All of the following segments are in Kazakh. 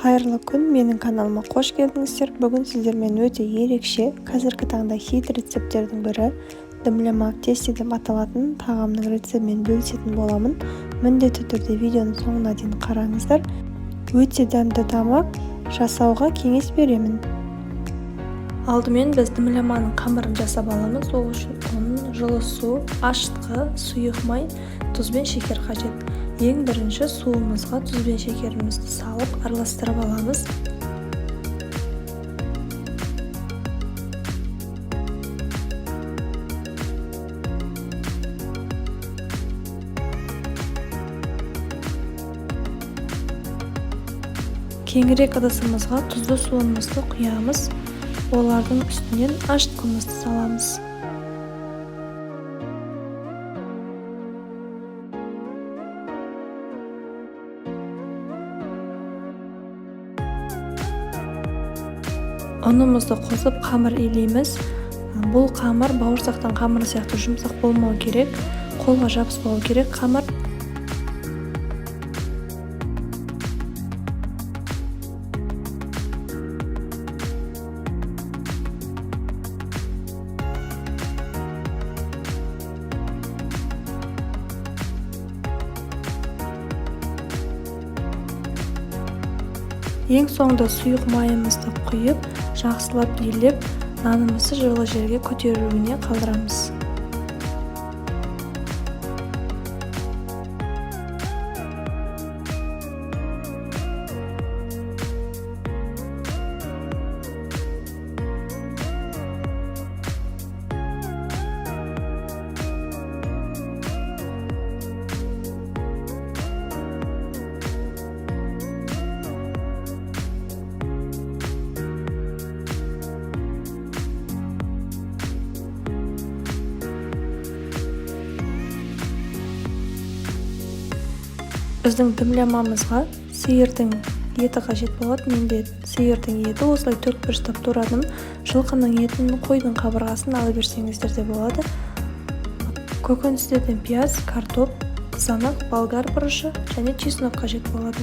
Қайырлы күн, менің каналыма қош келдіңіздер. Бүгін сіздермен өте ерекше, қазіргі таңда хит рецепттердің бірі дымляма в тесте деп аталатын тағамның рецептімен бөлісетін боламын. Міндетті түрде видеоның соңына дейін қараңыздар. Өте дәмді тамақ жасауға кеңес беремін. Алдымен біз дымляманың қамырын жасап аламыз. Ол үшін ұн, жылы су, ашытқы, сұйық май, тұз бен шекер қажет. Ең бірінші суымызға тұз бен шекерімізді салып араластырып аламыз. Кеңірек ыдысымызға тұзды суымызды құямыз. Олардың үстінен ашытқымызды саламыз. Ұнымызды қосып қамыр илейміз. Бұл қамыр бауырсақтың қамыры сияқты жұмсақ болмау керек, қолға жабыспау керек қамыр. Ең соңында сұйық майымызды құйып, жақсылап илеп, нанымызды жылы жерге көтеруіне қалдырамыз. Біздің дымлямамызға сиырдың еті қажет болады. Менде сиырдың еті осылай төрт бұрыштап турадым. Жылқының етін, қойдың қабырғасын ала берсеңіздер де болады. Көкөністерден пияз, картоп, қызанақ, болгар бұрышы және чеснок қажет болады.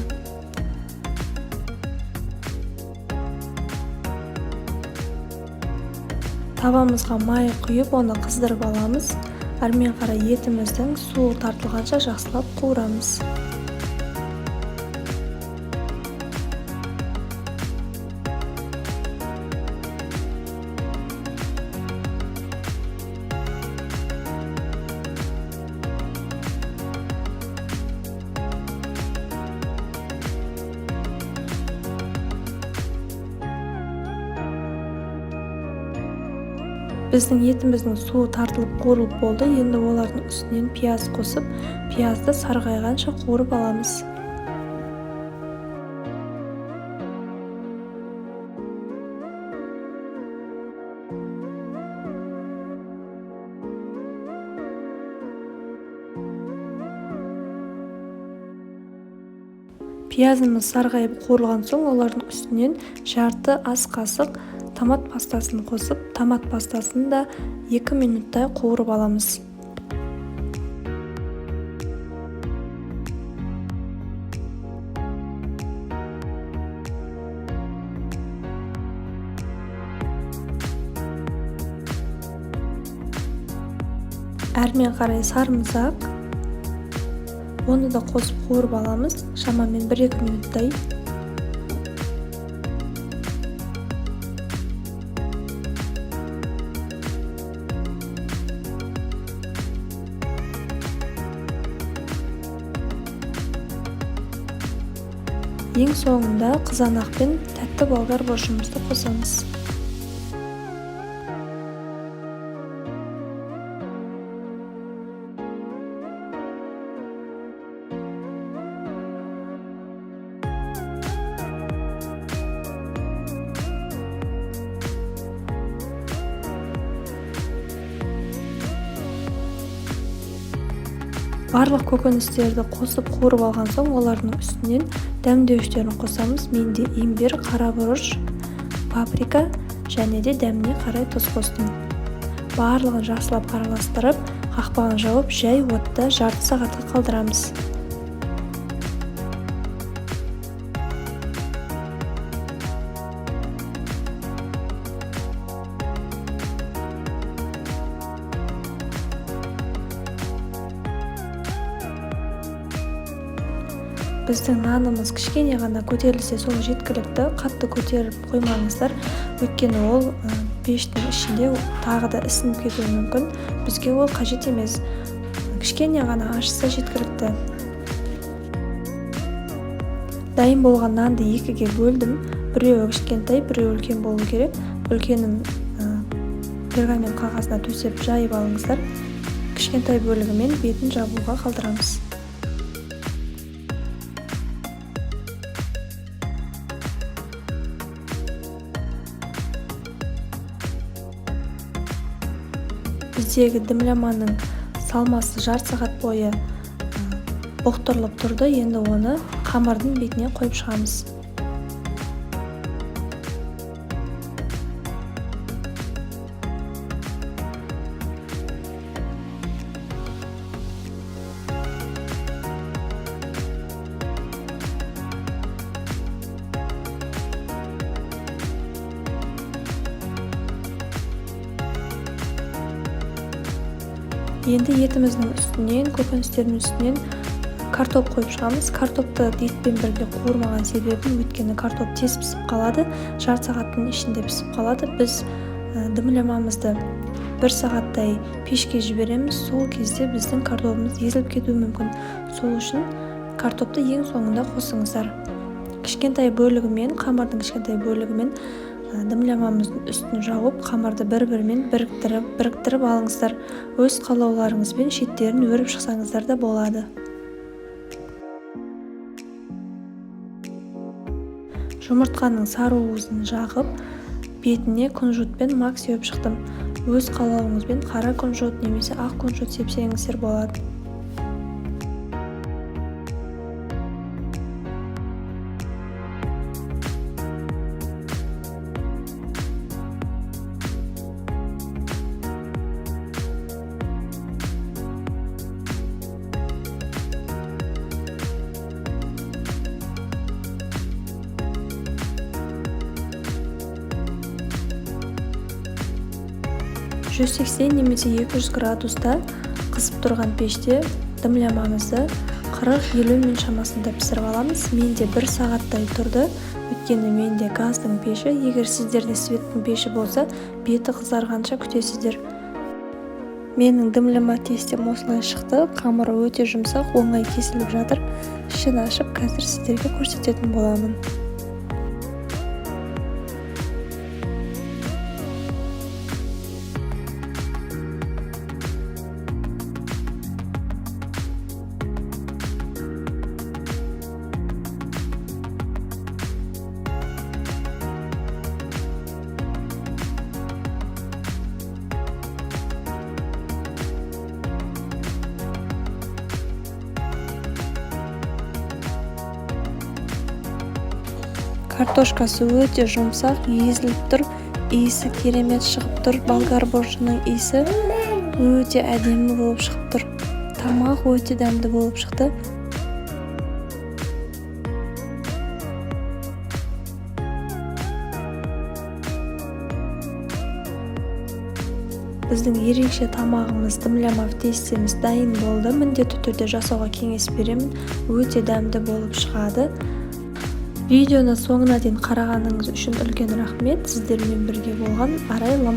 Табамызға май құйып, оны қыздырып аламыз. Әрмен қарай етіміздің суы тартылғанша жақсылап қуырамыз. Біздің етіміздің суы тартылып қуырылып болды. Енді олардың үстінен пияз қосып, пиязды сарғайғанша қуырып аламыз. Пиязымыз сарғайып қуырылған соң олардың үстінен жарты ас қасық томат пастасын қосып, томат пастасын да 2 минуттай қуырып аламыз. Әрмен қарай сарымсақ, оны да қосып қуырып аламыз, шамамен 1-2 минуттай. Ең соңында қызанақ пен тәтті болгар бұрышымызды қосамыз. Барлық көкөністерді қосып қуырып алған соң олардың үстінен дәмдеуіштерін қосамыз. Менде имбир, қара бұрыш, паприка және де дәміне қарай тұз қостым. Барлығын жақсылап араластырып, қақпағын жауып, жай отта жарты сағатқа қалдырамыз. Біздің нанымыз кішкене ғана көтерілсе, сол жеткілікті. Қатты көтеріп қоймаңыздар, өйткені ол пештің ішінде тағы да ісініп кетуі мүмкін. Бізге ол қажет емес. Кішкене ғана ашса жеткілікті. Дайын болған нанды екіге бөлдім. Біреуі кішкентай, біреуі үлкен болу керек. Үлкенін пергамент қағазына төсеп жайып алыңыздар. Кішкентай бөлігімен бетін жабуға қалдырамыз. Біздегі дымляманың салмасы жарты сағат бойы бұқтырылып тұрды. Енді оны қамырдың бетіне қойып шығамыз. Енді етіміздің үстінен, көкөністердің үстінен картоп қойып шығамыз. Картопты етпен бірге қуырмаған себебім, өйткені картоп тез пісіп қалады, жарты сағаттың ішінде пісіп қалады. Біз дымлямамызды бір сағаттай пешке жібереміз. Сол кезде біздің картопымыз езіліп кетуі мүмкін. Сол үшін картопты ең соңында қосыңыздар. Кішкентай бөлігімен, қамырдың кішкентай бөлігімен дымлямамыздың үстін жауып, қамырды бір-бірімен біріктіріп алыңыздар. Өз қалауларыңызбен шеттерін өріп шықсаңыздар да болады. Жұмыртқаның сары уызын жағып, бетіне күнжутпен мак сеуіп шықтым. Өз қалауыңызбен қара күнжут немесе ақ күнжут сепсеңіздер болады. 180 немесе 200 градуста қызып тұрған пеште дымлямамызды 40-50 минут шамасында пісіріп аламыз. Менде бір сағаттай тұрды, өйткені менде газдың пеші. Егер сіздерде светтің пеші болса, беті қызарғанша күтесіздер. Менің дымляма тестем осылай шықты. Қамыры өте жұмсақ, оңай кесіліп жатыр. Ішін ашып, қазір сіздерге көрсететін боламын. Картошкасы өте жұмсақ, езіліп тұр, иісі керемет шығып тұр. Болгар бұрышының иісі өте әдемі болып шығып тұр. Тамақ өте дәмді болып шықты. Біздің ерекше тамағымыз дымляма тестеміз дайын болды. Міндетті түрде жасауға кеңес беремін. Өте дәмді болып шығады. Видеоны соңына дейін қарағаныңыз үшін үлкен рахмет. Сіздермен бірге болған Арайлым.